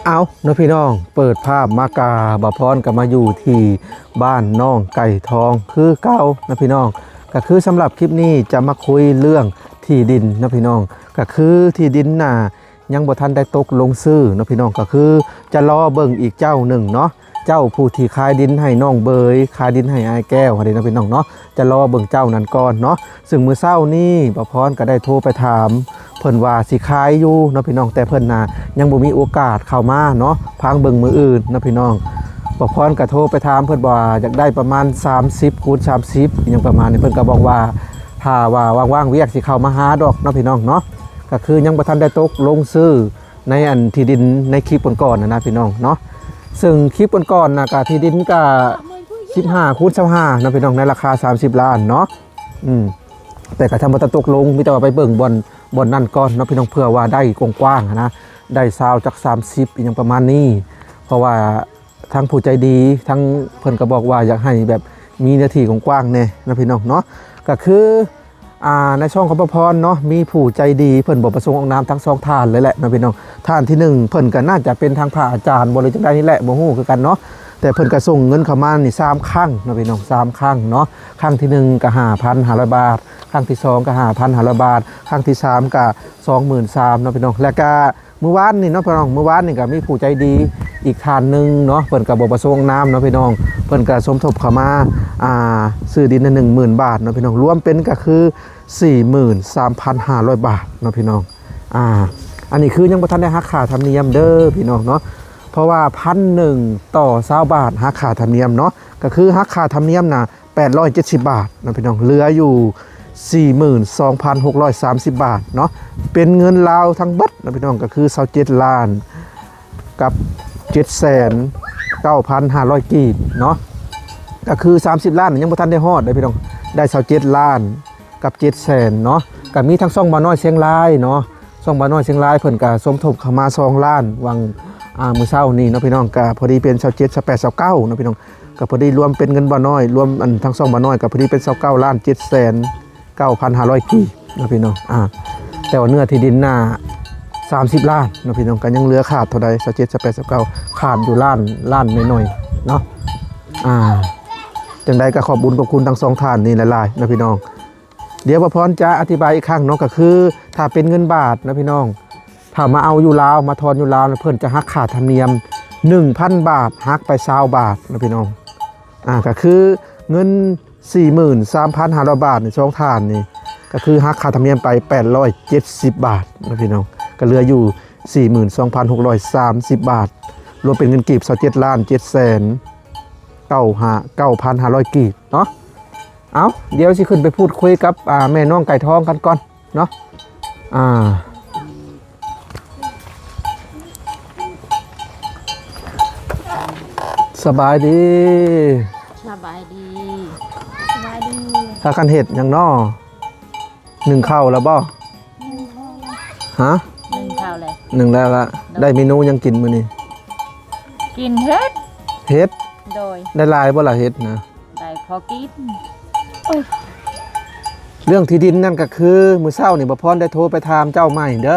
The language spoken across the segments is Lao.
ເອົາເນາະພີ່ນ້ອງ, ເປີດພາບມາກະ ບ່າວພອນກໍມາຢູ່ທີ່ບ້ານນ້ອງໄກ່ທອງຄືເກົ່າເນາະພີ່ນ້ອງ. ກໍຄືສຳລັບຄລິບນີ້ຈະມາຄຸຍເລື່ອງທີ່ດິນເນາະພີ່ນ້ອງ. ກໍຄືທີ່ດິນນະ ຍັງບໍ່ທັນໄດ້ຕົກລົງຊື້ເນາະພີ່ນ້ອງ, ກໍຄືຈະລໍເບິ່ງອີກເຈົ້າໜຶ່ງເນາະ, ເຈົ້າຜູ້ທີ່ຂາຍດິນໃຫ້ນ້ອງເບີຍ ຂາຍດິນໃຫ້ອ້າຍແກ້ວຫັ້ນເດເນາະພີ່ນ້ອງເນາະ, ຈະລໍເບິ່ງເຈົ້ານັ້ນກ່ອນເນາະ. ຊຶ່ງມື້ເຊົ້ານີ້ບ່າວພອນກໍໄດ້ໂທໄປຖາມເພິ່ນວ່າຊິຂາຍຢູ່ເນາະພີ່ນ້ອງ, ແຕ່ເພິ່ນນະຍັງບໍ່ມີໂອກາດເຂົ້າມາເນາະ, ຟັງເບິ່ງມື້ອື່ນເນາະພີ່ນ້ອງ. ບ່າວພອນກໍໂທໄປຖາມເພິ່ນວ່າຢາກໄດ້ປະມານສາມສິບຄູນສາມສິບ ອີ່ຫຍັງປະມານນີ້, ເພິ່ນກໍບອກວ່າຖ້າວ່າວ່າງໆວຽກຊິເຂົ້າມາຫາດອກເນາະພີ່ນ້ອງເນາະ. ກໍຄືຍັງບໍ່ທັນໄດ້ຕົກລົງຊື້ໃນອັນທີ່ດິນໃນຄລິບກ່ອນໆຫັ້ນນະພີ່ນ້ອງເນາະ. ຊຶ່ງຄລິບກ່ອນໆນະ ກະທີ່ດິນກະສິບຫ້າຄູນຊາວຫ້າເນາະພີ່ນ້ອງ, ໃນລາຄາສາມສິບລ້ານເນາະ. ອືມ ແຕ່ກະທຳບໍ່ທັນຕົກລົງ, ມີແຕ່ວ່າໄປເບິ່ງບ່ອນ ບ່ອນນັ້ນກ່ອນເນາະພີ່ນ້ອງ, ເພື່ອວ່າໄດ້ກວ້າງໆຫັ້ນນະ, ໄດ້ຊາວຈັກສາມສິບ ອີ່ຫຍັງປະມານນີ້. ເພາະວ່າ ທາງຜູ້ໃຈດີ ທາງເພິ່ນກໍບອກວ່າຢາກໃຫ້ແບບມີເນື້ອທີ່ກວ້າງໆແດ່ເນາະພີ່ນ້ອງເນາະ. ກໍຄື ອ່າ ໃນຊ່ອງຂອງປ້າພອນເນາະ ມີຜູ້ໃຈດີ ເພິ່ນບໍ່ປະສົງອອກນາມທັງສອງທ່ານເລີຍແຫຼະເນາະພີ່ນ້ອງ. ທ່ານທີໜຶ່ງ ເພິ່ນກໍໜ້າຈະເປັນທາງພະອາຈານບໍ່ ຫຼື ຈັ່ງໃດນີ້ແຫຼະ ບໍ່ຮູ້ຄືກັນເນາະ, ແຕ່ເພິ່ນກໍສົ່ງເງິນເຂົ້າມານີ້ສາມຄັ້ງເນາະພີ່ນ້ອງ, ສາມຄັ້ງເນາະ. ຄັ້ງທີໜຶ່ງກໍຫ້າພັນຫ້າຮ້ອຍບາດ, ຄັ້ງທີສອງກໍຫ້າພັນຫ້າຮ້ອຍບາດ, ຄັ້ງທີສາມກໍສອງໝື່ນສາມເນາະພີ່ນ້ອງ. ແລ້ວກໍ ມື້ວານນີ້ເນາະພີ່ນ້ອງ, ມື້ວານນີ້ກໍມີຜູ້ໃຈດີອີກທ່ານໜຶ່ງເນາະ, ເພິ່ນກໍບໍ່ປະສົງອອກນາມເນາະພີ່ນ້ອງ, ເພິ່ນກໍສົມທົບເຂົ້າມາ ອ່າ ຊື້ດິນໜຶ່ງໝື່ນບາດເນາະພີ່ນ້ອງ, ລວມເປັນກໍຄືສີ່ໝື່ນສາມພັນຫ້າຮ້ອຍບາດເນາະພີ່ນ້ອງ. ອ່າ ອັນນີ້ຄືຍັງບໍ່ທັນໄດ້ຫັກຄ່າທຳນຽມເດີພີ່ນ້ອງເນາະ, ເພາະວ່າພັນໜຶ່ງຕໍ່ຊາວບາດຫັກຄ່າທຳນຽມເນາະ, ກໍຄືຫັກຄ່າທຳນຽມນະ ແປດຮ້ອຍເຈັດສິບບາດເນາະພີ່ນ້ອງ, ເຫຼືອຢູ່ສີ່ໝື່ນສອງພັນຫົກຮ້ອຍສາມສິບບາດເນາະ. ເປັນເງິນລາວທັງເບິດເນາະພີ່ນ້ອງ ກໍຄືຊາວເຈັດລ້ານກັບເຈັດແສນເກົ້າພັນຫ້າຮ້ອຍກີບເນາະ, ກໍຄືສາມສິບລ້ານຍັງບໍ່ທັນໄດ້ຮອດເດ້ພີ່ນ້ອງ, ໄດ້ຊາວເຈັດລ້ານກັບເຈັດແສນເນາະ. ກໍມີທັງຊ່ອງບ່າວນ້ອຍຊຽງລາຍເນາະ, ຊ່ອງບ່າວນ້ອຍຊຽງລາຍເພິ່ນກໍສົມທົບເຂົ້າມາສອງລ້ານ ຫວ່າງ ອ່າ ມື້ເຊົ້ານີ້ເນາະພີ່ນ້ອງ, ກໍພໍດີເປັນຊາວເຈັດ ຊາວແປດ ຊາວເກົ້າເນາະພີ່ນ້ອງ. ກໍພໍດີລວມເປັນເງິນບ່າວນ້ອຍ ລວມອັນທັງສອງບ່າວນ້ອຍກໍພໍດີເປັນຊາວເກົ້າລ້ານເຈັດແສນເກົ້າພັນຫ້າຮ້ອຍກີບເນາະພີ່ນ້ອງ. ອ່າ ແຕ່ວ່າເນື້ອທີ່ດິນນະສາມສິບລ້ານເນາະພີ່ນ້ອງ, ກໍຍັງເຫຼືອຂາດເທົ່າໃດ ຊາວເຈັດ ຊາວແປດ ຊາວເກົ້າ ຂາດຢູ່ລ້ານ ລ້ານໜ້ອຍໆເນາະ. ອ່າ ຈັ່ງໃດກໍຂອບບຸນຂອບຄຸນທັງສອງທ່ານນີ້ຫຼາຍໆເນາະພີ່ນ້ອງ. ດຽວບ່າວພອນຈະອະທິບາຍອີກຄັ້ງເນາະ, ກໍຄືຖ້າເປັນເງິນບາດເນາະພີ່ນ້ອງ, ຖ້າມາເອົາຢູ່ລາວ ມາຖອນຢູ່ລາວ ເພິ່ນຈະຫັກຄ່າທຳນຽມໜຶ່ງພັນບາດ ຫັກໄປຊາວບາດເນາະພີ່ນ້ອງ. ອ່າ ກໍຄືເງິນສີ່ໝື່ນສາມພັນຫ້າຮ້ອຍບາດນີ້ ສອງທ່ານນີ້ ກໍຄືຫັກຄ່າທຳນຽມໄປແປດຮ້ອຍເຈັດສິບບາດເນາະພີ່ນ້ອງ, ກໍເຫຼືອຢູ່ສີ່ໝື່ນສອງພັນຫົກຮ້ອຍສາມສິບບາດ, ລວມເປັນເງິນກີບຊາວເຈັດລ້ານເຈັດແສນເກົ້າຫ້າ ເກົ້າພັນຫ້າຮ້ອຍກີບເນາະ. ເອົາ ດຽວຊິຂຶ້ນໄປພູດຄຸຍກັບ ອ່າ ແມ່ນ້ອງໄກ່ທອງກັນກ່ອນເນາະ. ອ່າ ສະບາຍດີ ສະບາຍດີ ສະບາຍດີ. ພາກັນເຮັດຫຍັງນໍ? ໜຶ້ງເຂົ້າແລ້ວບໍ່? ຮະ? ໜຶ້ງເຂົ້າແລ້ວ ໜຶ້ງແລ້ວລະ. ໂດຍ. ໄດ້ເມນູຫຍັງກິນມື້ນີ້? ກິນເຫັດ ເຫັດ. ໂດຍ. ໄດ້ຫຼາຍບໍ່ລະເຫັດນະ? ໄດ້ພໍກິນ. ເລື່ອງທີ່ດິນນັ້ນກໍຄື ມື້ເຊົ້ານີ້ບ່າວພອນໄດ້ໂທໄປຖາມເຈົ້າໃໝ່ເດີ,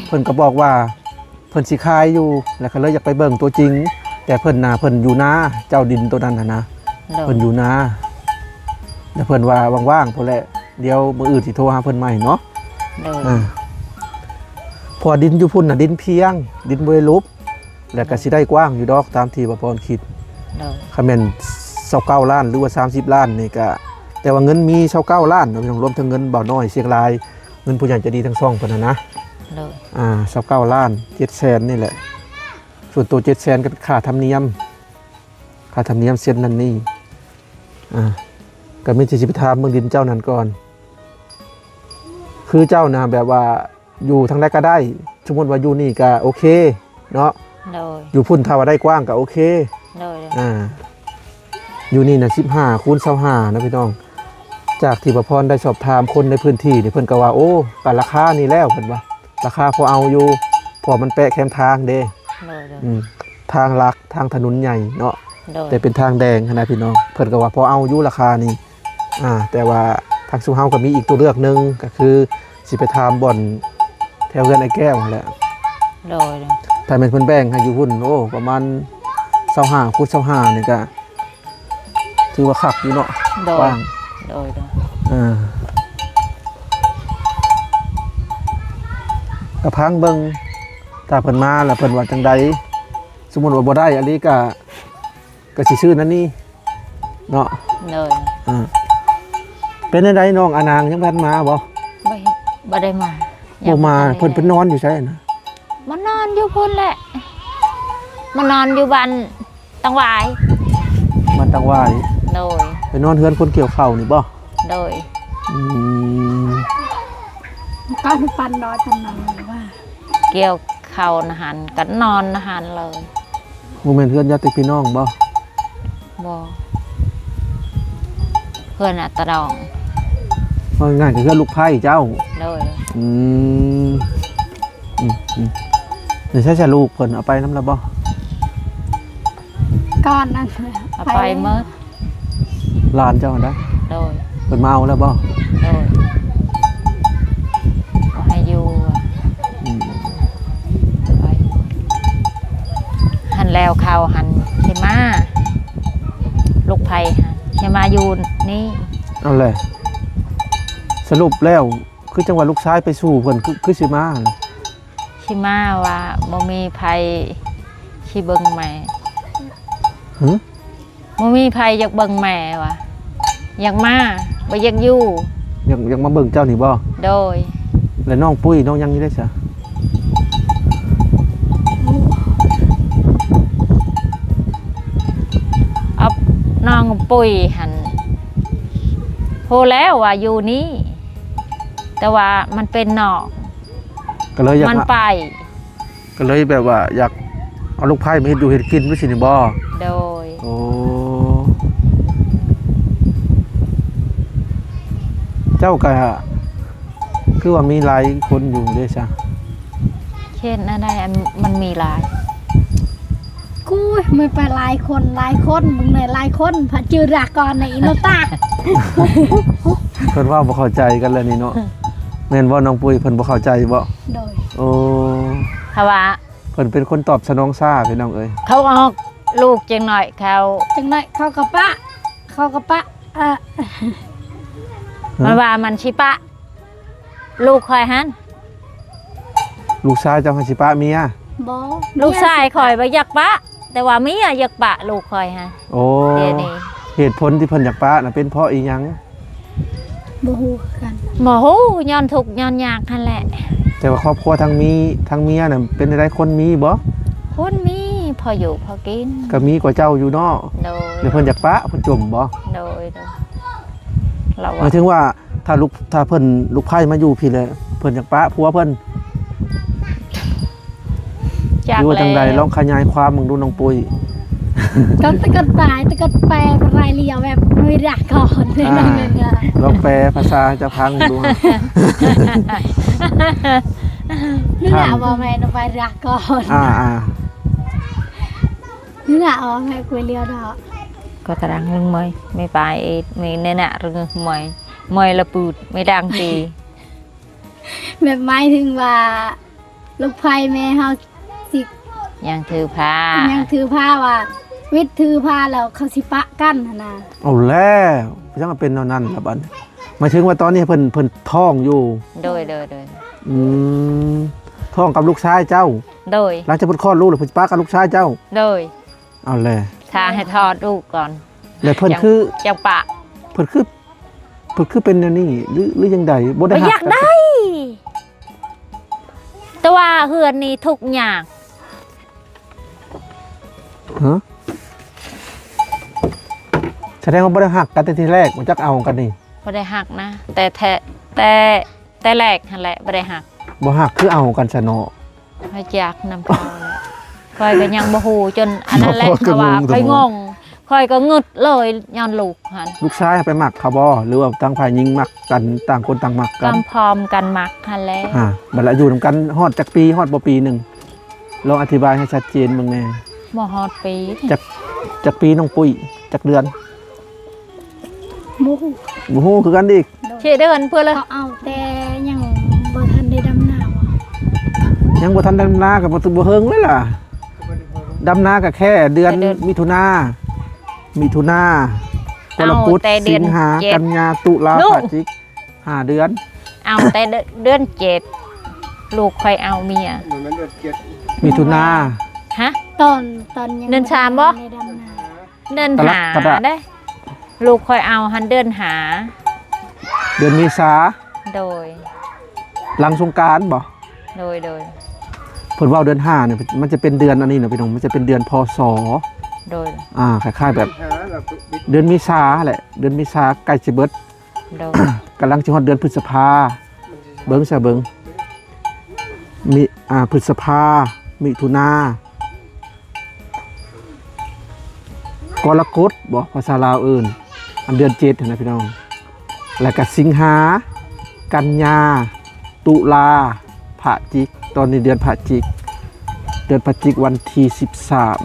ເພິ່ນກໍບອກວ່າເພິ່ນຊິຂາຍຢູ່ ແລ້ວກໍເລີຍຢາກໄປເບິ່ງຕົວຈິງ, ແຕ່ເພິ່ນນະ ເພິ່ນຢູ່ນາ ເຈົ້າດິນໂຕນັ້ນຫັ້ນນະ. ໂດຍ. ເພິ່ນຢູ່ນາ ແລ້ວເພິ່ນວ່າວ່າງໆພຸ້ນແຫຼະ, ດຽວມື້ອື່ນຊິໂທຫາເພິ່ນໃໝ່ເນາະ. ໂດຍ. ອ່າ ເພາະວ່າດິນຢູ່ພຸ້ນນະ ດິນພຽງ ດິນບໍ່ໄດ້ຫຼຸບ ແລ້ວກໍຊິໄດ້ກວ້າງຢູ່ດອກ ຕາມທີ່ບ່າວພອນຄິດ. ໂດຍ. ຄັນແມ່ນຊາວເກົ້າລ້ານ ຫຼືວ່າສາມສິບລ້ານນີ້ກະ ແຕ່ວ່າເງິນມີຊາວເກົ້າລ້ານເນາະພີ່ນ້ອງ, ລວມທັງເງິນບ່າວນ້ອຍຊຽງລາຍ ເງິນຜູ້ໃຫຍ່ໃຈດີທັງຊ່ອງເພິ່ນຫັ້ນນະ. ໂດຍ. ອ່າ ຊາວເກົ້າລ້ານເຈັດແສນນີ້ແຫຼະ, ສ່ວນໂຕເຈັດແສນກໍເປັນຄ່າທຳນຽມ ຄ່າທຳນຽມເຊັນນັ້ນນີ້. ອ່າ ກໍມີແຕ່ຊິໄປຖາມເບິ່ງດິນເຈົ້ານັ້ນກ່ອນ, ຄືເຈົ້ານະ ແບບວ່າ ຢູ່ທາງໃດກໍໄດ້, ສົມມຸດວ່າຢູ່ນີ້ກໍໂອເຄເນາະ. ໂດຍ. ຢູ່ພຸ້ນຖ້າວ່າໄດ້ກວ້າງກໍໂອເຄ. ໂດຍ. ອ່າ ຢູ່ນີ້ນະ ສິບຫ້າຄູນຊາວຫ້ານະພີ່ນ້ອງ. ຈາກທີ່ບ່າວພອນໄດ້ສອບຖາມຄົນໃນພື້ນທີ່ນີ້ ເພິ່ນກໍວ່າ ໂອ້ ກໍລາຄານີ້ແລ້ວ ເພິ່ນວ່າ ລາຄາພໍເອົາຢູ່ ເພາະມັນແປະແຄມທາງເດ້. ໂດຍ. ອືມ ທາງຫຼັກ ທາງຖະໜົນໃຫຍ່ເນາະ. ໂດຍ. ແຕ່ເປັນທາງແດງຫັ້ນນະພີ່ນ້ອງ, ເພິ່ນກໍວ່າພໍເອົາຢູ່ລາຄານີ້. ອ່າ ແຕ່ວ່າທາງຊຸມເຮົາກໍມີອີກຕົວເລືອກໜຶ່ງ ກໍຄືຊິໄປຖາມບ່ອນແຖວເຮືອນອ້າຍແກ້ວຫັ້ນແຫຼະ, ໂດຍ ຖ້າແມ່ນເພິ່ນແບ່ງໃຫ້ຢູ່ພຸ້ນ ໂອ້ ປະມານຊາວຫ້າ ຟຸດຊາວຫ້ານີ້ກະ ຖືວ່າຄັກຢູ່ເນາະ ໂດຍ ກວ້າງ ໂດຍ ໂດຍ ເອີ ກະຟັງເບິ່ງ ຖ້າເພິ່ນມາແລ້ວເພິ່ນວ່າຈັ່ງໃດ ສົມມຸດວ່າບໍ່ໄດ້ອີ່ຫຼີກະ ກະຊິຊື້ນັ້ນນີ້ເນາະ ໂດຍ ເອີ ເປັນຈັ່ງໃດນ້ອງອານາງ ຍັງບໍ່ທັນມາບໍ່? ບໍ່ ບໍ່ໄດ້ມາ ບໍ່ມາ ຍັງບໍ່ທັນໄດ້ ເພິ່ນ ເພິ່ນນອນຢູ່ໃສນະ? ມານອນຢູ່ພຸ້ນແຫຼະ ມານອນຢູ່ບ້ານ ຕັງຫວາຍ ບ້ານຕັງຫວາຍ ໂດຍ ໄປນອນເຮືອນຄົນກ່ຽວເຂົ້ານີ້ບໍ່? ໂດຍ ອືມ ກໍຄືປັນນອນຕຳນານວ່າ ກ່ຽວເຂົ້ານະຫັ້ນ ກໍນອນນະຫັ້ນເລີຍ ບໍ່ແມ່ນເຮືອນຍາດຕິພີ່ນ້ອງບໍ່? ບໍ່ ເຮືອນອາຕະດອງ ເວົ້າງ່າຍໆ ກໍເຮືອນລູກໃພ້ເຈົ້າ ໂດຍ ອືມ ອືມ ອືມ ໃສຊະລູກເພິ່ນ ເອົາໄປນຳແລ້ວບໍ່? ກ່ອນນັ້ນ ເອົາໄປໝົດ ຫຼານເຈົ້າຫັ້ນນະ ໂດຍ ເພິ່ນມາເອົາແລ້ວບໍ່? ໂດຍ ບໍ່ໃຫ້ຢູ່ ອືມ ໄປ ຫັ້ນແລ້ວເຂົາຫັ້ນຊິມາ ລູກໃພ້ຫັ້ນຊິມາຢູ່ນີ້ ເອົາແຫຼະ ສະຫຼຸບແລ້ວ ຄືຈັ່ງວ່າລູກຊາຍໄປສູ່ເພິ່ນ ຄື ຄືຊິມາຫັ້ນ ຊິມາວ່າບໍ່ມີໃຜຊິເບິ່ງແມ່ ຫື? ບໍ່ມີໃຜຢາກເບິ່ງແມ່ວ່າ ຢາກມາ ບໍ່ຢາກຢູ່ ຢາກ ຢາກມາເບິ່ງເຈົ້ານີ້ບໍ່? ໂດຍ ແລ້ວນ້ອງປຸ້ຍ ນ້ອງຫຍັງນີ້ເດ້ຊະ? ເອົາ ນ້ອງປຸ້ຍຫັ້ນ ຮູ້ແລ້ວວ່າຢູ່ນີ້ ແຕ່ວ່າມັນເປັນນ້ອງ ກໍເລີຍຢາກ ມັນໄປ ກໍເລີຍແບບວ່າຢາກເອົາລູກໃພ້ມາເຮັດຢູ່ເຮັດກິນ ຈັ່ງຊີ້ນີ້ບໍ່? ໂດຍ ໂອ້ ເຈົ້າກໍຄືວ່າມີຫຼາຍຄົນຢູ່ເດ້ຊະ? ເຂດນັ້ນໄດ໋ ອັນມັນມີຫຼາຍ ກູ້ຍ ມັນໄປຫຼາຍຄົນ ຫຼາຍຄົນ ມຶງແນ່ ຫຼາຍຄົນ ພະຈື່ລາກອນໃນອີໂນຕາ ເພິ່ນເວົ້າບໍ່ເຂົ້າໃຈກັນແລ້ວນີ້ເນາະ ແມ່ນບໍ່ນ້ອງປຸ້ຍ? ເພິ່ນບໍ່ເຂົ້າໃຈບໍ່? ໂດຍ ໂອ້ ຖ້າວ່າ ເພິ່ນເປັນຄົນຕອບສະໜອງຊ້າ ພີ່ນ້ອງເອີຍ ເຂົາອອກລູກຈັ່ງໜ້ອຍເຂົາ ຈັ່ງໜ້ອຍເຂົາກໍປະ ເຂົາກໍປະ ເອີ ມັນວ່າມັນຊິປະ ລູກຂ້ອຍຫັ້ນ ລູກຊາຍເຈົ້າໃຫ້ຊິປະເມຍ? ບໍ່ ລູກຊາຍຂ້ອຍບໍ່ຢາກປະ ແຕ່ວ່າເມຍຢາກປະລູກຂ້ອຍຫັ້ນ ໂອ້ ດຽວນີ້ ເຫດຜົນທີ່ເພິ່ນຢາກປະນະ ເປັນເພາະອີ່ຫຍັງ? ບໍ່ຮູ້ຄືກັນ ບໍ່ຮູ້ ຍ້ອນທຸກຍ້ອນຍາກຫັ້ນແຫຼະ ແຕ່ວ່າຄອບຄົວທາງມີ ທາງເມຍນະ ເປັນໃດ ຄົນມີບໍ່? ຄົນມີ ພໍຢູ່ພໍກິນ ກໍມີກວ່າເຈົ້າຢູ່ເນາະ ໂດຍ ແລ້ວເພິ່ນຢາກປະ ເພິ່ນຈົ່ມບໍ່? ໂດຍ ໂດຍ ລາວວ່າ ໝາຍເຖິງວ່າ ຖ້າລູກ ຖ້າເພິ່ນ ລູກໃພ້ມາຢູ່ພີ້ແລ້ວ ເພິ່ນຢາກປະຜົວເພິ່ນ ຈັກ ຫຼືວ່າຈັ່ງໃດ ແລ້ວ ລອງຂະຫຍາຍຄວາມເບິ່ງດູນ້ອງປຸ້ຍ ກໍຕະກະຕາຍ ຕະກະແປ ໄປລຽວແບບ ໄວຣາກອນ ອ່າ ລອງແປພາສາໃຫ້ເຈົ້າຟັງເບິ່ງດູ ນີ້ລະ ວ່າແມ່ນໄວຣາກອນ ອ່າໆ Nè, ơ, mẹ quên liêu đó. Có ta đang lưng mời, mẹ bài, mẹ nè nè, rưng mời, mời là bụt, mẹ đang gì? ແບບໝາຍເຖິງວ່າ ລູກໃພ້ແມ່ເຮົາຊິ ຍັງຖືພາ ຍັງຖືພາວ່າ ວິດຖືພາແລ້ວເຂົາຊິປະກັນຫັ້ນນະ. ເອົາແລ້ວ ຈັ່ງວ່າເປັນແນວນັ້ນລະບັດ. ໝາຍເຖິງວ່າຕອນນີ້ເພິ່ນ ເພິ່ນທ້ອງຢູ່. ໂດຍ ໂດຍ ໂດຍ. ອືມ ທ້ອງກັບລູກຊາຍເຈົ້າ. ໂດຍ. ຫຼັງຈາກເພິ່ນຄອດລູກແລ້ວ ເພິ່ນຊິປະກັບລູກຊາຍເຈົ້າ. ໂດຍ. ເອົາແຫຼະ ຖ້າໃຫ້ຖອດລູກກ່ອນ ແລ້ວເພິ່ນຄື ຈັ່ງປະ ເພິ່ນຄື ເພິ່ນຄືເປັນແນວນີ້ ຫຼື ຫຼືຈັ່ງໃດ? ບໍ່ໄດ້ ບໍ່ຢາກໄດ້ ແຕ່ວ່າເຮືອນນີ້ທຸກຍາກ. ຮະ? ສະແດງວ່າບໍ່ໄດ້ຮັກກັນແຕ່ທີແລກ ບໍ່ຈັກເອົາກັນນີ້. ບໍ່ໄດ້ຮັກນະ ແຕ່ແທ້ ແຕ່ ແຕ່ແລກຫັ້ນແຫຼະ ບໍ່ໄດ້ຮັກ. ບໍ່ຮັກຄືເອົາກັນຊະເນາະ. ຂ້ອຍຈັກນຳເຂົາແຫຼະ ຂ້ອຍກໍຍັງບໍ່ຮູ້ຈົນອັນນັ້ນແຫຼະ ເພາະວ່າຂ້ອຍງົງ ຂ້ອຍກໍງຶດເລີຍຍ້ອນລູກຫັ້ນ. ລູກຊາຍໄປມັກເຂົາບໍ່ ຫຼືວ່າທາງຝ່າຍຍິງມັກກັນ ຕ່າງຄົນຕ່າງມັກກັນ? ກຳພ້ອມກັນມັກຫັ້ນແຫຼະ. ອ່າ ບັດລະຢູ່ນຳກັນຮອດຈັກປີ ຮອດບໍ່ປີໜຶ່ງ? ລອງອະທິບາຍໃຫ້ຊັດເຈນເບິ່ງແດ່. ບໍ່ຮອດປີ. ຈັກ ຈັກປີນ້ອງປຸ້ຍ? ຈັກເດືອນ? ບໍ່ຮູ້ ບໍ່ຮູ້ຄືກັນອີກ. ໂດຍ. ເຈັດເດືອນເພິ່ນລະ ເຂົາເອົາແຕ່ຍັງບໍ່ທັນໄດ້ດຳນາ. ຍັງບໍ່ທັນດຳນາກໍບໍ່ ບໍ່ເຮິງເລີຍລະ. ດຳນາກໍແຄ່ເດືອນ ແຕ່ເດືອນມິຖຸນາ ມິຖຸນາ ກໍລະກົດ ເອົາແຕ່ເດືອນ ສິງຫາ ເຈັດ ກັນຍາ ຕຸລາ ພະຈິກ ຫ້າເດືອນ. ເອົາແຕ່ເດືອນ ເດືອນເຈັດ ລູກຂ້ອຍເອົາເມຍ ບໍ່ແມ່ນເດືອນເຈັດ ມິຖຸນາ. ຮະ? ຕອນ ຕອນຍັງ ເດືອນສາມບໍ່? ໃນດຳນາ ເດືອນຫ້າເດ້. ລູກຂ້ອຍເອົາຫັ້ນເດືອນຫ້າ ເດືອນເມສາ. ໂດຍ. ຫຼັງສົງການບໍ່? ໂດຍ ໂດຍ. ເພິ່ນເວົ້າເດືອນຫ້ານີ້ ມັນຈະເປັນເດືອນອັນນີ້ນະພີ່ນ້ອງ ມັນຈະເປັນເດືອນ ພ.ສ. ໂດຍ. ອ່າ ຄ້າຍໆແບບເດືອນເມສາແຫຼະ ເດືອນເມສາໃກ້ຊິເບິດ. ໂດຍ. ກຳລັງຊິຮອດເດືອນພຶດສະພາ ເບິ່ງຊະເບິ່ງ ມີ ອ່າ ພຶດສະພາ ມິຖຸນາ ກໍລະກົດບໍ ພາສາລາວເອີ້ນ ອັນເດືອນເຈັດຫັ້ນນະພີ່ນ້ອງ ແລ້ວກະສິງຫາ ກັນຍາ ຕຸລາ ພະຈິກ. ຕອນນີ້ເດືອນພະຈິກ ເດືອນພະຈິກ ວັນທີສິບສາມ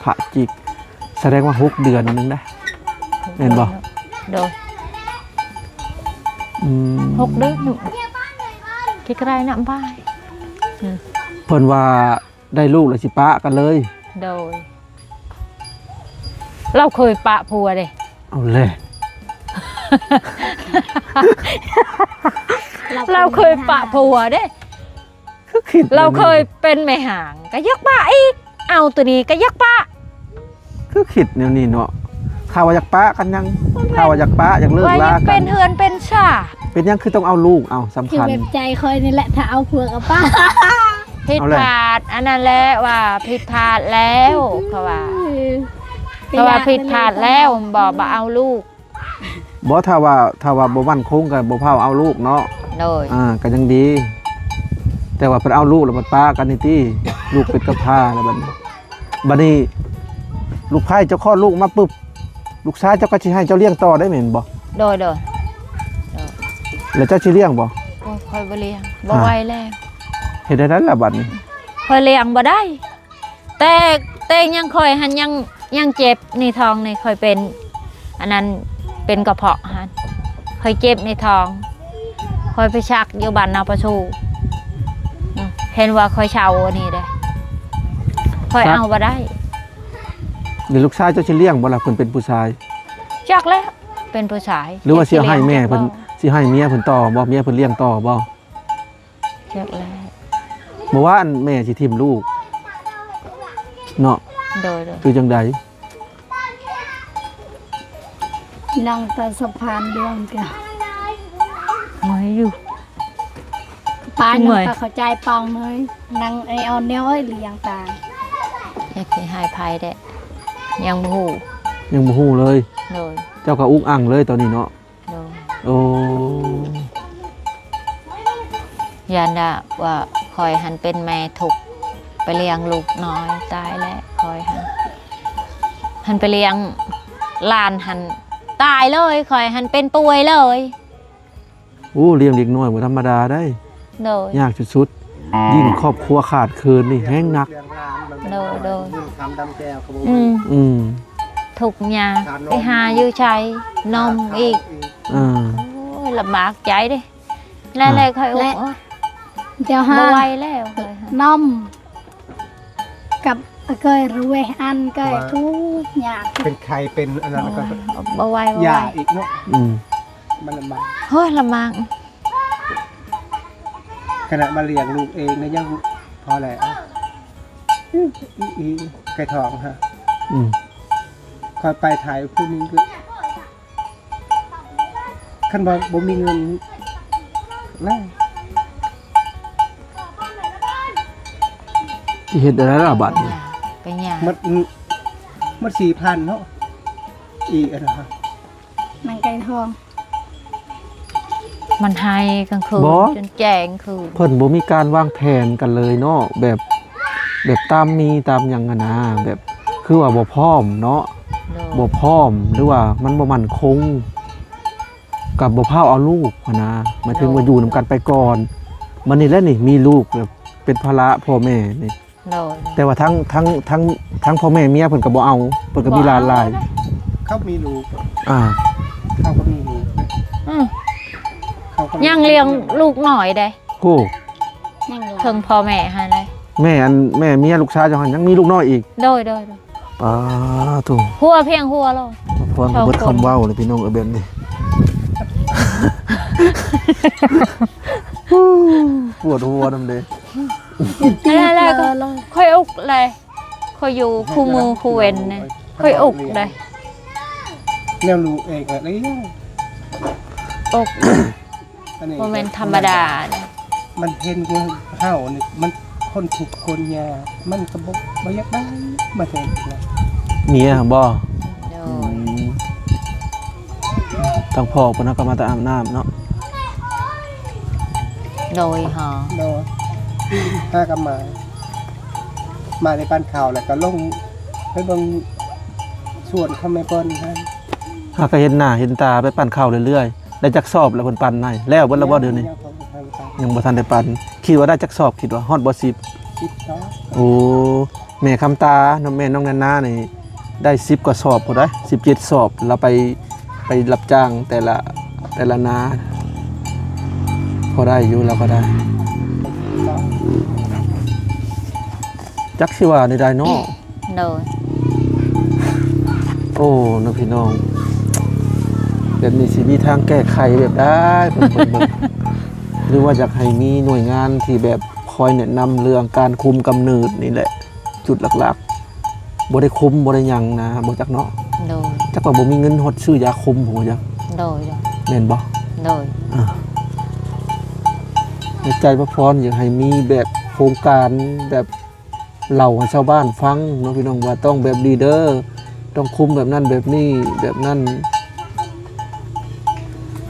ພະຈິກ ສະແດງວ່າຫົກເດືອນໜຶ່ງນະ ແມ່ນບໍ່? ໂດຍ. ອືມ ຫົກເດືອນ ຄິດກະໄດ້ນຳບາຍ. ອືມ ເພິ່ນວ່າໄດ້ລູກແລ້ວຊິປະກັນເລີຍ. ໂດຍ. ລາວເຄີຍປະຜົວເດ້. ເອົາແຫຼະ ລາວເຄີຍປະຜົວເດ້. ຄືຄິດ ລາວເຄີຍເປັນແມ່ຮ້າງ ກໍຢາກປະອີກ ເອົາໂຕນີ້ກໍຢາກປະ. ຄືຄິດແນວນີ້ເນາະ ຖ້າວ່າຢາກປະກັນຍັງ ຖ້າວ່າຢາກປະ ຢາກເລີກລາກັນ ເປັນເຮືອນເປັນຊານ ເປັນຫຍັງຄືຕ້ອງເອົາລູກ? ເອົາ ສຳຄັນ ຄືແບບໃຈຂ້ອຍນີ້ແຫຼະ ຖ້າເອົາຜົວກໍປະ. ຜິດພາດ ເອົາແຫຼະ ອັນນັ້ນແຫຼະ ວ່າຜິດພາດແລ້ວ ເຂົາວ່າ ເຂົາວ່າຜິດພາດແລ້ວ ບໍ່ ບໍ່ເອົາລູກ. ບໍ່ ຖ້າວ່າ ຖ້າວ່າບໍ່ໝັ້ນຄົງກໍບໍ່ພາເອົາລູກເນາະ. ໂດຍ. ອ່າ ກໍຍັງດີ ແຕ່ວ່າເພິ່ນເອົາລູກແລ້ວມັນປະກັນນີ້ຕິ ລູກເປັນກຳພ້າແລ້ວບັດນີ້ ບັດນີ້ລູກໃພ້ເຈົ້າຄອດລູກມາປຶບ ລູກຊາຍເຈົ້າກໍຊິໃຫ້ເຈົ້າລ້ຽງຕໍ່ໄດ້ແມ່ນບໍ່? ໂດຍ ໂດຍ ໂດຍ. ແລ້ວເຈົ້າຊິລ້ຽງບໍ່? ໂອ້ຍ ຂ້ອຍບໍ່ລ້ຽງ ບໍ່ໄຫວແລ້ວ. ເຮັດແນວໃດລະບັດນີ້? ຂ້ອຍລ້ຽງບໍ່ໄດ້. ແຕ່ ແຕ່ຍັງຂ້ອຍຫັ້ນຍັງ ຍັງເຈັບໃນທ້ອງນີ້ ຂ້ອຍເປັນ ອັນນັ້ນ ເປັນກະເພາະຫັ້ນ ຂ້ອຍເຈັບໃນທ້ອງ ຂ້ອຍໄປຊັກຢູ່ບ້ານນາປະຊູ ອືມ ເຫັນວ່າຂ້ອຍເຊົາອັນນີ້ເດ້ ຂ້ອຍເອົາບໍ່ໄດ້. ແລ້ວລູກຊາຍເຈົ້າຊິລ້ຽງບໍ່ລະ ເພິ່ນເປັນຜູ້ຊາຍ? ຈັກແລ້ວ ເປັນຜູ້ຊາຍ ຫຼືວ່າຊິເອົາໃຫ້ແມ່ເພິ່ນ ຊິໃຫ້ເມຍເພິ່ນຕໍ່ບໍ່ ເມຍເພິ່ນລ້ຽງຕໍ່ບໍ່? ຈັກແລ້ວ ບໍ່ວ່າອັນແມ່ຊິຖິ້ມລູກເນາະ. ໂດຍ ໂດຍ. ຄືຈັ່ງໃດ? ນັ່ງຕາສະພານດວງກະ ເມື່ອຍຢູ່ ປ້າຍັງຕາເຂົ້າໃຈປ່ອງເລີຍ ນັ່ງໄອອອນແນວເອີຍ ຫຼືຍັງຕາ ຢາກຊິໃຫ້ໃຜແດ່ ຍັງບໍ່ຮູ້ ຍັງບໍ່ຮູ້ເລີຍ. ໂດຍ. ເຈົ້າກໍອຸກອັ່ງເລີຍຕອນນີ້ເນາະ. ໂດຍ. ໂອ້ ຢ້ານວ່າຂ້ອຍຫັ້ນເປັນແມ່ທຸກ ໄປລ້ຽງລູກນ້ອຍ ຕາຍແລ້ວ ຂ້ອຍຫັ້ນ ຫັ້ນໄປລ້ຽງຫຼານຫັ້ນຕາຍເລີຍ ຂ້ອຍຫັ້ນເປັນປ່ວຍເລີຍ. ໂອ້ ລ້ຽງເດັກນ້ອຍບໍ່ທຳມະດາໃດ. ໂດຍ. ຍາກສຸດໆ ຍິ່ງຄອບຄົວຂາດເຂີນນີ້ແຮງໜັກ. ໂດຍ ໂດຍ. ອືມ ອືມ ທຸກຍາກ ໄປຫາຢູ່ໃສ ນົມອີກ. ເອີ ໂອ້ຍ ລຳບາກໃຈເດ້. ແລ້ວ ແລ້ວຂ້ອຍ ແລະ ໂອ້ຍ ເຈົ້າຫາ ບໍ່ໄຫວແລ້ວ ນ້ອມ ກັບເກີຍ ເວ ອັນເກີຍ ທຸກຍາກ ເປັນໄຂ້ເປັນອັນນັ້ນ ໂອ້ຍ ກໍ ບໍ່ໄຫວ ບໍ່ໄຫວ ຢາອີກເນາະ. ອືມ ມັນລຳບາກ ໂອ້ຍ ລຳບາກ. ຂະໜາດມາລ້ຽງລູກເອງກໍຍັງພໍແລ້ວ ອີ ອີ ໄກ່ທອງຮະ. ອືມ ຂ້ອຍໄປໄທຜູ້ໜຶ່ງຄື ຄັນວ່າບໍ່ມີເງິນແລ້ວ ຊິເຮັດແນວໃດລະບາດນີ້? ໄປຫຍັງ? ໝົດ ໝົດສີ່ພັນເນາະ ອີ ອັນນັ້ນ ນາງໄກ່ທອງ ມັນໄຫ້ກາງຄືນ ບໍ່ ຈົນແຈ້ງຄືນ. ເພິ່ນບໍ່ມີການວາງແຜນກັນເລີຍເນາະ ແບບ ແບບຕາມມີຕາມຫຍັງຫັ້ນນະ ແບບຄືວ່າບໍ່ພ້ອມເນາະ. ໂດຍ. ບໍ່ພ້ອມ ຫຼືວ່າມັນບໍ່ໝັ້ນຄົງ ກໍບໍ່ພາວເອົາລູກຫັ້ນນະ ໝາຍເຖິງວ່າ ໂດຍ ຢູ່ນຳກັນໄປກ່ອນ. ບັດນີ້ແຫຼະນີ້ ມີລູກແລ້ວເປັນພາລະພໍ່ແມ່ນີ້. ໂດຍ. ແຕ່ວ່າທັງ ທັງ ທັງ ທັງພໍ່ແມ່ເມຍເພິ່ນກໍບໍ່ເອົາ ເພິ່ນກໍມີຫຼານຫຼາຍ. ເຂົາມີລູກ ອ່າ ເຂົາກໍມີລູກ. ອືມ ເຂົາກໍຍັງລ້ຽງລູກນ້ອຍເດ້. ໂອ້ ຍັງຫຼາຍ ເຖິງພໍ່ແມ່ຫັ້ນເດ້. ແມ່ອັນ ແມ່ເມຍລູກຊາຍເຈົ້າຫັ້ນ ຍັງມີລູກນ້ອຍອີກ? ໂດຍ ໂດຍ ໂດຍ. ປາໂທ້ ຫົວພຽງຫົວລະ ພອນ ສອງຄົນ ເບິດຄຳເວົ້າເລີຍພີ່ນ້ອງເອີຍ ແບບນີ້ ປວດຫົວນຳເດ້. ແລ້ວ ແລ້ວກໍຂ້ອຍອຸກເລີຍ ຂ້ອຍຢູ່ຄູ່ມືຄູ່ເວັນນະ ຂ້ອຍອຸກເດ້. ແນວລູກເອງກໍໄດ້ ອົກ ອັນນີ້ ບໍ່ແມ່ນທຳມະດາເດ້. ມັນເຫັນຄືເຮົານີ້ ມັນຄົນທຸກຄົນຍາກ ມັນກໍບໍ່ ບໍ່ຢາກໄດ້ມາແທນນະ. ເມຍຫັ້ນບໍ່? ໂດຍ. ອືມ ທາງພໍ່ເພິ່ນເຮົາກໍມາແຕ່ອາບນ້ຳເນາະ. ໂດຍ ຫາ ໂດຍ ຫາກັບມາ ມາໄດ້ປັ້ນເຂົ້າ ແລ້ວກໍລົງໄປເບິ່ງສວນຂອງແມ່ເພິ່ນຫັ້ນ. ຫາກໍເຫັນໜ້າເຫັນຕາໄປປັ້ນເຂົ້າເລື້ອຍໆ. ໄດ້ຈັກສອບແລ້ວເພິ່ນປັ້ນໃຫ້? ແລ້ວເບິດແລ້ວບໍ່ດຽວນີ້? ຍັງ ຍັງບໍ່ທັນໄດ້ປັ້ນ. ຄິດວ່າໄດ້ຈັກສອບ? ຄິດວ່າຮອດບໍ່ ສິບ? ສິບສອບ. ໂອ້ ແມ່ຄຳຕາເນາະ ແມ່ນ້ອງນານານີ້ໄດ້ສິບກວ່າສອບພຸ້ນໃດ໋ ສິບເຈັດສອບ. ລາວໄປ ໄປຮັບຈ້າງແຕ່ລະ ແຕ່ລະນາ ພໍໄດ້ຢູ່ ລາວກໍໄດ້. ຈັກຊິວ່າແນວໃດເນາະ. ໂດຍ. ໂອ້ ເນາະພີ່ນ້ອງ ແບບນີ້ຊິມີທາງແກ້ໄຂແບບໃດ ເບິ່ງໆ ຫຼືວ່າຢາກໃຫ້ມີໜ່ວຍງານທີ່ແບບຄອຍແນະນຳເລື່ອງການຄຸມກຳເນີດນີ້ແຫຼະ ຈຸດຫຼັກໆ. ບໍ່ໄດ້ຄຸມ ບໍ່ໄດ້ຫຍັງນະ ບໍ່ຈັກເນາະ. ໂດຍ. ຈັກວ່າບໍ່ມີເງິນຮອດຊື້ຢາຄຸມ ບໍ່ຈັກ. ໂດຍ ໂດຍ. ແມ່ນບໍ່? ໂດຍ. ອາ ໃນໃຈພະພອນຢາກໃຫ້ມີແບບໂຄງການແບບ ເລົ່າໃຫ້ຊາວບ້ານຟັງເນາະພີ່ນ້ອງ ວ່າຕ້ອງແບບນີ້ເດີ ຕ້ອງຄຸມແບບນັ້ນແບບນີ້ແບບນັ້ນ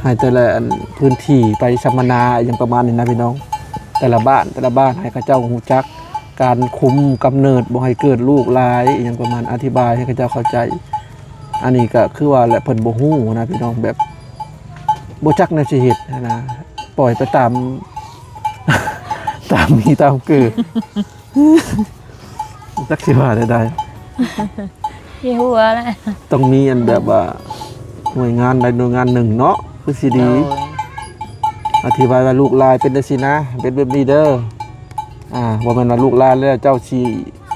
ໃຫ້ແຕ່ລະອັນພື້ນທີ່ໄປສຳມະນາອີ່ຫຍັງປະມານນີ້ນະພີ່ນ້ອງ. ແຕ່ລະບ້ານ ແຕ່ລະບ້ານໃຫ້ເຂົາເຈົ້າຮູ້ຈັກການຄຸມກຳເນີດ ບໍ່ໃຫ້ເກີດລູກຫຼາຍອີ່ຫຍັງປະມານ ອະທິບາຍໃຫ້ເຂົາເຈົ້າເຂົ້າໃຈ. ອັນນີ້ກໍຄືວ່າແຫຼະ ເພິ່ນບໍ່ຮູ້ນະພີ່ນ້ອງ ແບບບໍ່ຈັກແນວຊິເຮັດຫັ້ນນະ ປ່ອຍໄປຕາມ ຕາມມີຕາມເກີດ. ຈັກຊິວ່າແນວໃດ ມີຫົວແຫຼະ ຕ້ອງມີອັນແບບວ່າໜ່ວຍງານໃດໜ່ວຍງານໜຶ່ງເນາະ ຄືຊິດີ. ໂດຍ. ອະທິບາຍວ່າລູກຫຼາຍເປັນຈັ່ງຊີ້ນະ ເປັນແບບນີ້ເດີ. ອ່າ ບໍ່ແມ່ນວ່າລູກຫຼາຍແລ້ວເຈົ້າຊິ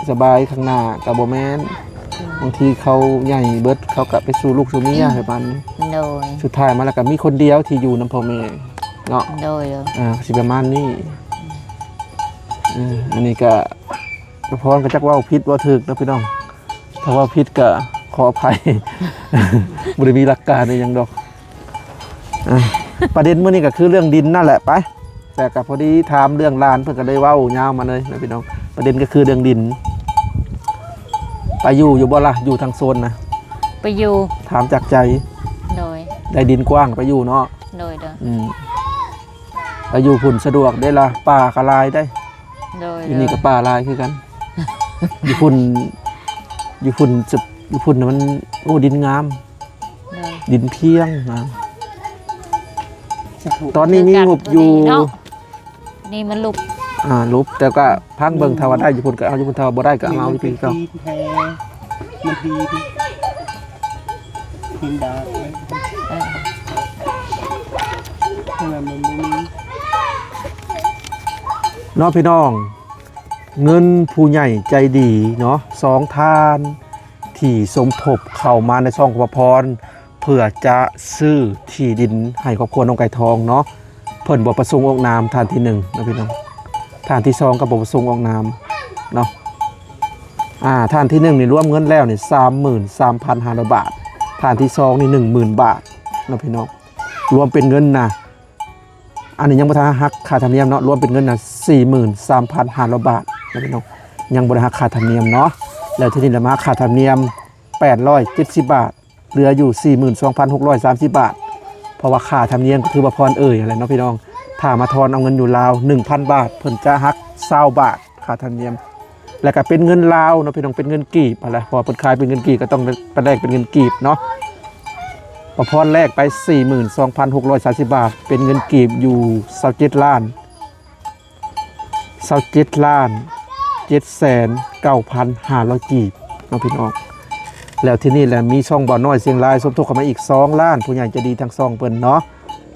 ສະບາຍຂ້າງໜ້າ ກໍບໍ່ແມ່ນ. ອືມ ບາງທີເຂົາໃຫຍ່ເບິດ ເຂົາກໍໄປສູ່ລູກສູ່ເມຍ ອືມ ໃຫ້ປານນີ້. ໂດຍ. ສຸດທ້າຍມາແລ້ວກໍມີຄົນດຽວທີ່ຢູ່ນຳພໍ່ແມ່ເນາະ. ໂດຍ ໂດຍ. ອ່າ ຊິປະມານນີ້. ອືມ ອັນນີ້ກໍ ສະພອນກໍຈັກເວົ້າຜິດເວົ້າຖືກເນາະພີ່ນ້ອງ ຖ້າເວົ້າຜິດກໍຂໍອະໄພ ບໍ່ໄດ້ມີຫຼັກການອີ່ຫຍັງດອກ. ອ່າ ປະເດັນມື້ນີ້ກໍຄືເລື່ອງດິນນັ້ນແຫຼະ ໄປ ແຕ່ກໍພໍດີຖາມເລື່ອງຫຼານ ເພິ່ນກໍເລີຍເວົ້າຍາວມາເລີຍນະພີ່ນ້ອງ. ປະເດັນກໍຄືເລື່ອງດິນ ໄປຢູ່ຢູ່ບໍ່ລະ ຢູ່ທາງໂຊນນະ? ໄປຢູ່ ຖາມຈາກໃຈ. ໂດຍ. ໄດ້ດິນກວ້າງໄປຢູ່ເນາະ. ໂດຍ ໂດຍ. ອືມ ໄປຢູ່ພຸ້ນສະດວກເດ້ລະ ປ່າກໍຫຼາຍເດ້. ໂດຍ ຢູ່ນີ້ກໍ ໂດຍ ປ່າຫຼາຍຄືກັນ. ຢູ່ພຸ້ນ ຢູ່ພຸ້ນ ຢູ່ພຸ້ນນະມັນ ໂອ້ ດິນງາມ. ໂດຍ. ດິນພຽງງາມ. ຕອນນີ້ມີງົບຢູ່ ເນາະ ນີ້ມັນຫຼຸບ. ອ່າ ຫຼຸບ ແຕ່ກໍພັງເບິ່ງ ອືມ ຖ້າວ່າໄດ້ຢູ່ພຸ້ນກໍເອົາຢູ່ພຸ້ນ ຖ້າວ່າບໍ່ໄດ້ກໍເອົາຢູ່ພີ້ເກົ່າ. ມັນຫີນແທ້ ມັນຫີນ ຫີນດາກເລີຍ. ເອີ ເອີ ມັນບໍ່ມີ ເນາະພີ່ນ້ອງ. ເງິນຜູ້ໃຫຍ່ໃຈດີເນາະ ສອງທ່ານທີ່ສົມທົບເຂົ້າມາໃນຊ່ອງຂອງພະພອນ ເພື່ອຈະຊື້ທີ່ດິນໃຫ້ຄອບຄົວນ້ອງໄກ່ທອງເນາະ. ເພິ່ນບໍ່ປະສົງອອກນາມ ທ່ານທີໜຶ່ງເນາະພີ່ນ້ອງ ທ່ານທີສອງກໍບໍ່ປະສົງອອກນາມເນາະ. ອ່າ ທ່ານທີໜຶ່ງນີ້ລວມເງິນແລ້ວນີ້ ສາມໝື່ນສາມພັນຫ້າຮ້ອຍບາດ ທ່ານທີສອງນີ້ ໜຶ່ງໝື່ນບາດເນາະພີ່ນ້ອງ ລວມເປັນເງິນນະ ອັນນີ້ຍັງບໍ່ທັນຫັກຄ່າທຳນຽມເນາະ ລວມເປັນເງິນນະ ສີ່ໝື່ນສາມພັນຫ້າຮ້ອຍບາດນະພີ່ນ້ອງ ຍັງບໍ່ໄດ້ຫັກຄ່າທຳນຽມເນາະ. ແລ້ວທີນີ້ລະມາຄ່າທຳນຽມ ແປດຮ້ອຍເຈັດສິບບາດ ເຫຼືອຢູ່ ສີ່ໝື່ນສອງພັນຫົກຮ້ອຍສາມສິບບາດ ເພາະວ່າຄ່າທຳນຽມກໍຄືວ່າພອນເອີ່ຍຫັ້ນແຫຼະເນາະພີ່ນ້ອງ. ຖ້າມາທອນເອົາເງິນຢູ່ລາວ ໜຶ່ງພັນບາດ ເພິ່ນຈະຫັກຊາວບາດຄ່າທຳນຽມ ແລ້ວກໍເປັນເງິນລາວເນາະພີ່ນ້ອງ ເປັນເງິນກີບຫັ້ນແຫຼະ ເພາະວ່າເພິ່ນຂາຍເປັນເງິນກີບ ກໍຕ້ອງໄປແລກເປັນເງິນກີບເນາະ. ປະພອນແລກໄປ ສີ່ໝື່ນສອງພັນຫົກຮ້ອຍສາມສິບບາດ ເປັນເງິນກີບຢູ່ ຊາວເຈັດລ້ານ ຊາວເຈັດລ້ານ ເຈັດແສນເກົ້າພັນຫ້າຮ້ອຍກີບເນາະພີ່ນ້ອງ. ແລ້ວທີນີ້ແຫຼະ ມີຊ່ອງບ່າວນ້ອຍຊຽງລາຍສົມທົບເຂົ້າມາອີກ ສອງລ້ານ ຜູ້ໃຫຍ່ໃຈດີທາງຊ່ອງເພິ່ນເນາະ.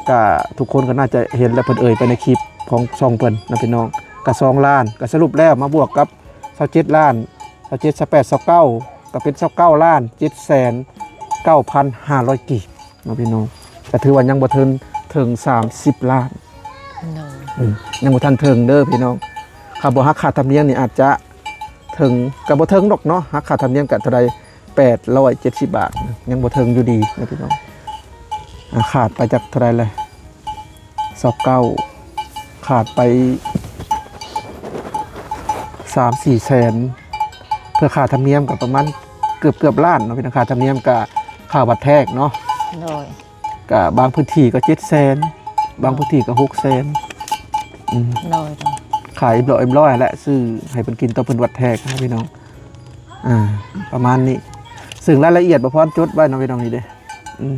ກະທຸກຄົນກໍໜ້າຈະເຫັນແລ້ວ ເພິ່ນເອີ່ຍໄປໃນຄລິບຂອງຊ່ອງເພິ່ນນະພີ່ນ້ອງ. ກໍສອງລ້ານ ກໍສະຫຼຸບແລ້ວມາບວກກັບຊາວເຈັດລ້ານ ຊາວເຈັດ ຊາວແປດ ຊາວເກົ້າ ກໍເປັນຊາວເກົ້າລ້ານເຈັດແສນເກົ້າພັນຫ້າຮ້ອຍກີບເນາະພີ່ນ້ອງ ກໍຖືວ່າຍັງບໍ່ເຖິງ ເຖິງສາມສິບລ້ານ ໂດຍ ອືມ ຍັງບໍ່ທັນເຖິງເດີພີ່ນ້ອງ ຖ້າບໍ່ຫັກຄ່າທຳນຽມນີ້ອາດຈະເຖິງ ກໍບໍ່ເຖິງດອກເນາະ ຫັກຄ່າທຳນຽມກໍເທົ່າໃດ ແປດຮ້ອຍເຈັດສິບບາດ ຍັງບໍ່ເຖິງຢູ່ດີນະພີ່ນ້ອງ ອາ ຂາດໄປຈັກເທົ່າໃດແຫຼະ ຊາວເກົ້າ ຂາດໄປສາມສີ່ແສນ ເພື່ອຄ່າທຳນຽມກໍປະມານເກືອບໆລ້ານເນາະ ເປັນຄ່າທຳນຽມ ກະຄ່າວັດແທກເນາະ ໂດຍ ກະບາງພື້ນທີ່ກໍເຈັດແສນ ບາງພື້ນທີ່ກໍຫົກແສນ ອືມ ໂດຍ ຂາຍເອັມຮ້ອຍ ເອັມຮ້ອຍແຫຼະ ຊື້ໃຫ້ເພິ່ນກິນ ຕອນເພິ່ນວັດແທກນະພີ່ນ້ອງ ອ່າ ປະມານນີ້ ເຊິ່ງລາຍລະອຽດ ບໍ່ພອນຈົດໄວ້ເນາະພີ່ນ້ອງ ນີ້ເດ້ ອືມ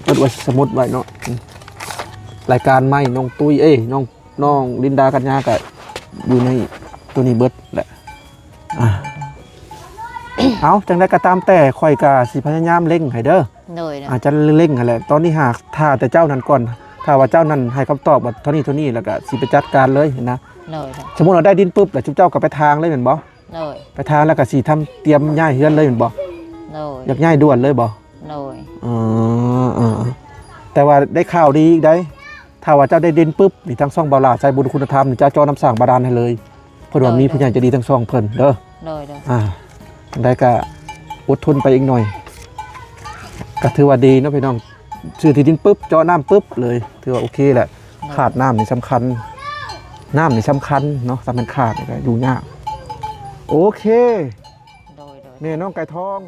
ຈົດໄວ້ ສະໝຸດໄວ້ເນາະ ອືມ ລາຍການໃໝ່ ນ້ອງຕຸ້ຍ ເອີຍ ນ້ອງ ນ້ອງລິນດາ ກັນຍາ ກະຢູ່ໃນໂຕນີ້ເບິດແຫຼະ ອ່າ ເອົາ ຈັ່ງໃດກໍຕາມແຕ່ ຂ້ອຍກໍຊິພະຍາຍາມເລັ່ງໃຫ້ເດີ ໂດຍ ອາດຈະເລັ່ງຫັ້ນແຫຼະ ຕອນນີ້ຫາຖ້າແຕ່ເຈົ້ານັ້ນກ່ອນ ຖ້າວ່າເຈົ້ານັ້ນໃຫ້ຄຳຕອບວ່າເທົ່ານີ້ ເທົ່ານີ້ ແລ້ວກໍຊິໄປຈັດການເລີຍນະ ໂດຍ ສົມມຸດວ່າໄດ້ດິນປຶບ ແລ້ວເຈົ້າກໍໄປທາງເລີຍແມ່ນບໍ່? ໂດຍ ໄປທາງແລ້ວກໍຊິທຳຕຽມຍ້າຍເຮືອນເລີຍແມ່ນບໍ່? ໂດຍ ຢາກຍ້າຍດ່ວນເລີຍບໍ່? ໂດຍ ເອີ ເອີ ເອີ ແຕ່ວ່າໄດ້ຂ່າວດີອີກໃດ໋ ຖ້າວ່າເຈົ້າໄດ້ດິນປຶບນີ້ ທາງຊ່ອງບ່າວຫຼ້າໃສ່ບຸນຄຸນນະທຳນີ້ ຈະເຈາະນ້ຳສ້າງບາດານໃຫ້ເລີຍ ເພິ່ນວ່າ ໂດຍ ມີຜູ້ໃຫຍ່ໃຈດີທາງຊ່ອງເພິ່ນເດີ ໂດຍ ໂດຍ ອ່າ ຈັ່ງໃດກໍອົດທົນໄປອີກໜ້ອຍ ກໍຖືວ່າດີເນາະພີ່ນ້ອງ ຊື້ທີ່ດິນປຶບ ເຈາະນ້ຳປຶບເລີຍ ຖືວ່າໂອເຄແຫຼະ ໂດຍ ຂາດນ້ຳນີ້ສຳຄັນ ນ້ຳນີ້ສຳຄັນເນາະ ຖ້າມັນຂາດນີ້ກໍຢູ່ຍາກ ໂອເຄ ໂດຍ ໂດຍ ແມ່ນ້ອງໄກ່ທອງ